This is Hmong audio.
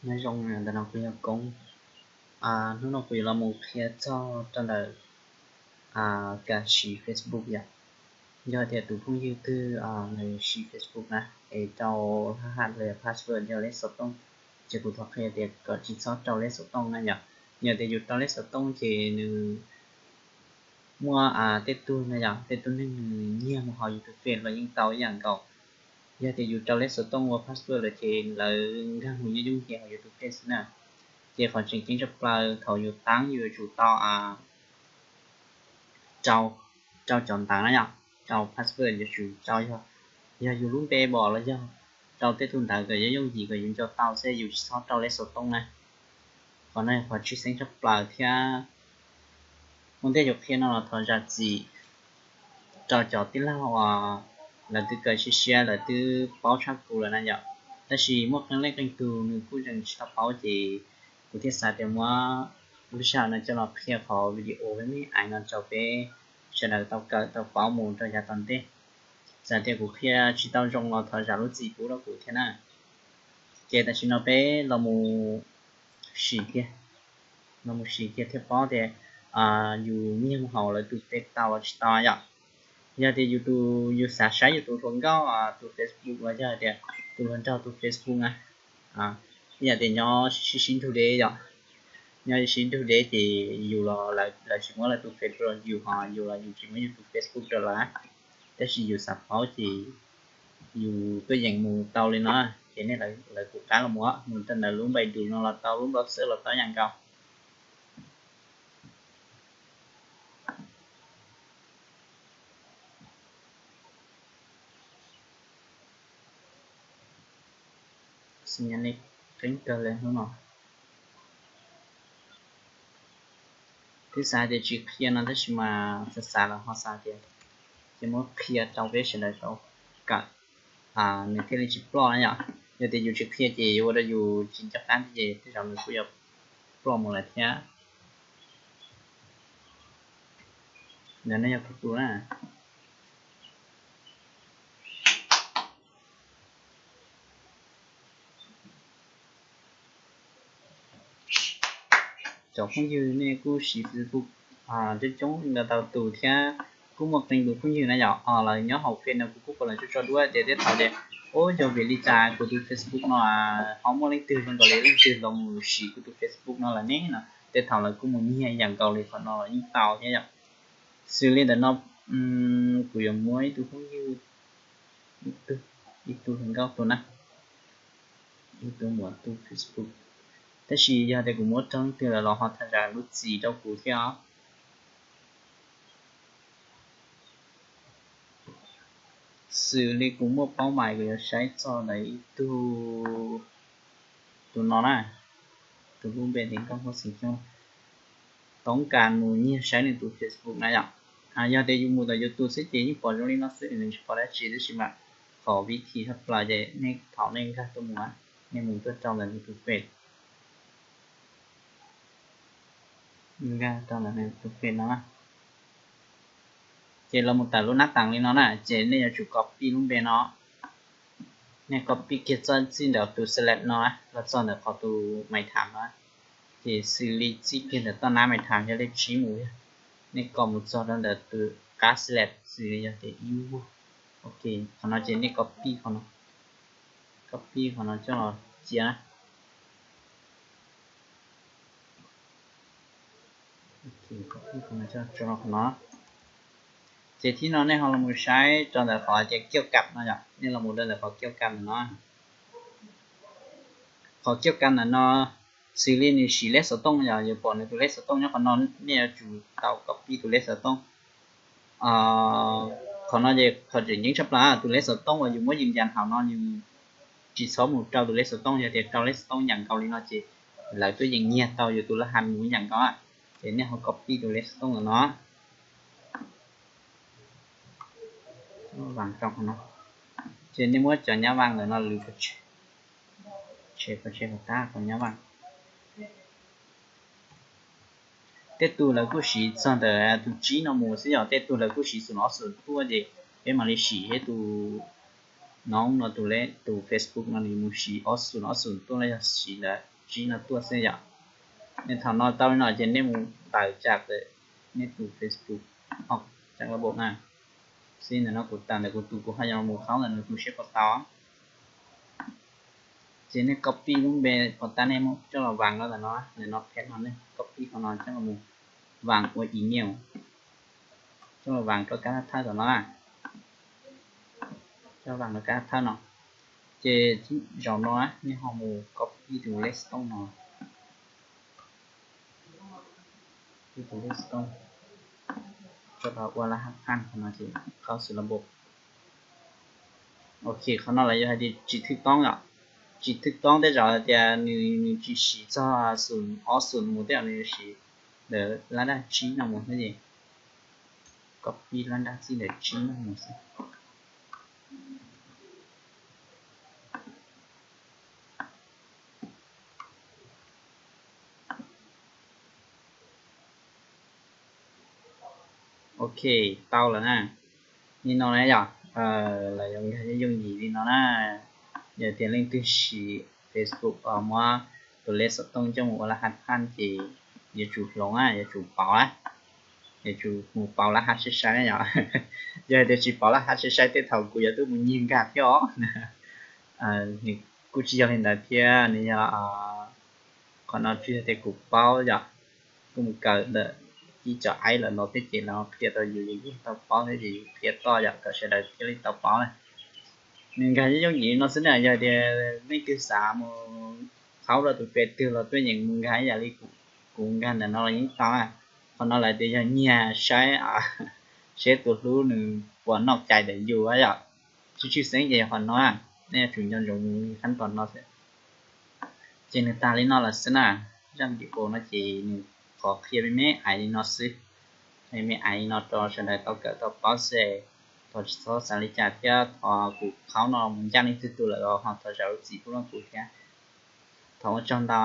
Nyob zoo, ntawm no kuv yog Koob. Hnub no kuv yuav los mus qhia txog rau ntawm kam siv Facebook yom. Yog tias tus phooj ywg twg nws siv Facebook na es rau lab haj los yog password yog lej xov tooj, ces kuv thov qhia tias kom tsis txhob rau lej xov tooj na yom. Yog tias yus rau lej xov tooj ces nws muaj tej tug na yom, tej tug neeg nws nyiag mus hauv yus tus Face los yeej tau ib yam nkaus. Yog tias yus rau lej xov tooj ua password lawm ces lawv nkag mus yooj yooj yim hauv yus tus Face na. Ces qhov tseem ceeb tshaj plaws thaum yus taab yus yuav tsum tau rau, rau cov ntawv na yom, rau password yuav tsum rau yog, yog yus lub npe pom los yog rau tej tug ntawv kom yooj yooj yim kom yus nco tau xwb, yus tsis txhob rau lej xov tooj na. Qhov no yog qhov tshwj xeeb tshaj plaws thiab ua ntej yuav qhia no los thov zam txim rau cov tij laug uas lawv twb kawm siab siab lawv twb paub tshaj kuv lawm na yom. Tab sis muaj qee leej qee tug nws kuj tseem tsis tau paub ces kuv thiaj xav tias muab lub sij hawm no coj los qhia qhov video me me ais no rau peb sawv daws tau kawm tau paub mus rau yav tom ntej. Txawm tias kuv qhia tsis tau zoo los thov zam lub txim pub rau kuv thiab na. Ces tam sim no peb los mus siv kiag, los mus siv kiag thiaj paub tias yus nyiag mus hauv lawv tus Face tau los tsis tau yom. Yog tias yus tus, yus xav saib yus tus hluas nkauj tus Facebook los yog tias tus hluas nraug tus Facebook na, ib yam tias nyob sib sib nrug deb yom, nyob sib nrug deb ces yus los lawv tsis muab lawv tus Face rau yus ho yus los yus tsis muab yus tus Facebook rau lawv, tab sis yus xav paub ces yus tuaj yeem mus tau li no. Ces nej lawv kuv qab los mus, mus rau ntawm lub Baidu no los tau, lub browser los tau ib yam nkaus. Xi nyob nej qeeb kawg li hnub no. Twb xav tias tsis qhia no tab sis mas xav xav los ho xav tias ces muab qhia rau peb sawv daws tau kawm, nws thiaj li tsis ploj na yom. Yog tias yus tsis qhia ces yuav ua rau yus tsis nco qab thiab ces tej zaum nws kuj yuav ploj mus lawm thiab. Ntawm no yog kuv tus na. Cov phooj ywg nej kuj siv Facebook coob coob ntau tus thiab, kuj muaj qee tus phooj ywg na yom, lawv nyob hauv Face no kuv kuj pom lawv tso tso duab tias tej thaum tias, ub, yog vim li cas kuv tus Facebook no ho muaj leej twg zoo nkaus li leej twg los mus siv kuv tus Facebook no lawm ne no, tej thaum lawv kuj mus nyiag ib yam nkaus li qhov no los yeej tau thiab yom. Xws li ntawm no kuv yuav muab ib tug phooj ywg, ib tug, ib tug hluas nkauj tus na, ib tug muam tus Facebook. Tab sis yog tias kuv muab raug leej twg lawm los ho tham zam lub txim rau kuv thiab os. Xws li kuv muaj paub mais kuv yuav saib txog ntawm ib tug, tus no na, tus lub npe tias Nkauj Huab Xeem Xyooj, toob kas mus nyiag saib nws tus Facebook na yom. Yog tias yus mus tom yus tus xwb ces yeej pom zoo li no xwb, nws tsis pom dab tsi, tab sis mas qhov vib thim thaj plaws ces nej thaum nej nkag tuaj mus, nej mus tuaj rau ntawm nws tus Face, nkag rau ntawm nws tus Face no na. Ces los mus tawm lub nab tas li no na, ces nej yuav tsum copy lub npe no. Nej copy kiag txoj txij ntawm tus select no los txog ntawm qhov tus mais tham no. Ces xws li txij kiag ntawm toj nab mais tham yog lej tsib mus yog, nej kom mus txog rau ntawm tus qab select xws li yog tias ib vuag. Ok, qhov no ces nej copy qhov no, copy qhov no coj los cia na. Ces thib no nej ho los mus saib rau ntawm qhov tias kiaj kam no yom, nej los mus rau ntawm qhov kiaj kam ntawm no. Qhov kiaj kam ntawm no, xws li nws siv lej xov tooj yom, yuav pom nws tus lej xov tooj nyob qhov no, nej yuav tsum tau copy tus lej xov tooj. Qhov no ces qhov tseem ceeb tshaj plaws, tus lej xov tooj uas yus muab yws yas hauv no yus tsis txhob mus rau tus lej xov tooj, yog tias rau lej xov tooj yam nkaus li no ces lawv tuaj yeem nyiag tau yus tus laj has mus yam nkaus. Ces nej ho copy tus lej xov tooj ntawm no, ces nej muab cov nyab vaj ntawm no lwv, ces qhov nyab vaj. Tej tug lawv kuj siv txog ntawm tus tsib no mus xwb yom, tej tug lawv kuj siv xum ob xum tuaj ces peb mam li siv thiab tus no no tus, tus Facebook no nws mus siv ob xum ob xum tuaj los yog siv ntawm tsib no tuaj xwb yom. Nej thaum no tau li no ces nej mus tawm tsam nej tus Facebook, tsam lab na. Xib ntawm no kuv tawm ntawm kuv tus kuv ho yuav mus qhaub ntawm nws tus seb puas tau. Ces nej copy lub npe pos tab nej muab coj los vas rau ntawm no, ntawm no phem no nej copy qhov no coj los mus vas ua email, coj los vas rau kab thawj tom no, coj vas rau kab thawj no. Ces zaum no nej ho mus copy tus lej tooj no, tus lej tooj, coj los ua lab hab phaj qhov no ces qhov xwm los npaum. Ok, qhov no los yog hais tias tsis thwj toob yom, tsis thwj toob tej zaum tias nws nws tsis siv txog xum ob xum mus tej zaum nws siv ntawm lab daj tsib no mus xwb ces copy lab daj txij ntawm tsib no mus xwb. Ok, tau lawm na. Li no na yom, lawv yuav nkag yooj yim li no na. Yog tias leej twg siv Facebook muab tus lej xov tooj coj mus ua lab hab phaj ces yuav tsum hloov, yuav tsum pauv, yuav tsum mus pauv lab hab sai sai na yom. Yog tias tsis pauv lab hab sai sai tej thaum kuv yuav tuaj mus nyiag nkag thiab os. Nws kuj tsis yog li ntawd thiab, nws yog qhov no tsis yog tias kuv paub yom, kuv mus kawm ntawm ib cov aib lawm no thiab ces lawv qhia rau yus, yus yeej tau paub thiab ces yus qhia toj yom kom sawv daws thiaj li tau paub na. Nws nkag yooj yim no xwb na, yog tias leej twg xav mus qhaub rau tus pem twg los tuaj yeem mus nkag ib yam li kuv nkag ntawm no los yeej tau na. Qhov no lawv tias yog nyiag saib seb tus hlub nws puas noj cai ntawm yus yom. Tshwj xeeb ces yog qhov no, nej yuav tsum nco ntsoov li qhab tom no xwb. Ces nws tag li no lawm xwb na. Zaj video no ces nws qhov qhia me me aiv li no xwb, me me aiv li no rau sawv daws tau kawm tau paub xwb. Thov tsis txhob xav li cas thiab, thov kuv qhaub no mus ncaj leej twg tus lawm los ho thov zam lub txim pub rau kuv thiab. Thov ua tsaug ntau.